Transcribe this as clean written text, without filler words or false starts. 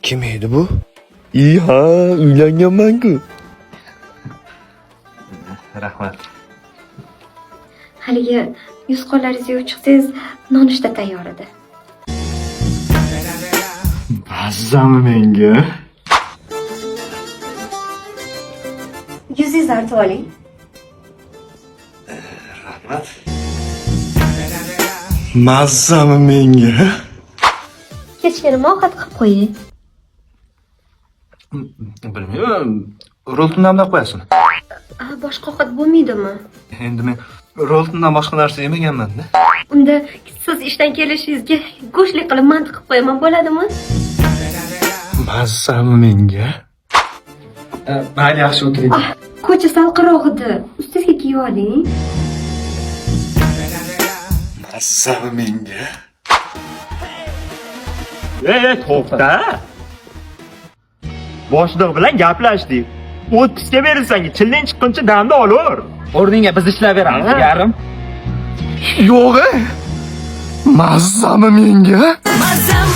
Kim edi bu? I ha, uylanganman-ku. Rahmat. Haligi yuz qo'llaringizni yuvib chiqsangiz, nonushta tayyor edi. Mazzami menga? Yuzingizni artib oling. Rahmat. Mazzami menga? Kechga nima ovqat qilib qo'ying? Bilmayman. Rolton damlab qo'yasin. A, boshqa ovqat bo'lmaydimi? Endi men roltondan boshqa narsa yemaganman-da. Unda siz ishdan kelishingizga go'shtli qilib manti qilib qo'yaman, bo'ladimi? Mazzami menga? Mayli, yaxshi, o'tiring. Ko'cha salqinroq edi. Ustingizga kiyib oling. Mazzami menga? Ey, to'xta. Boshliq bilan gaplashdik. O'ttizga berilsang, chilling chiqquncha damda olur. O'rningga biz ishlab beramiz, yarim. Yo'q. Mazzami menga? Mazza.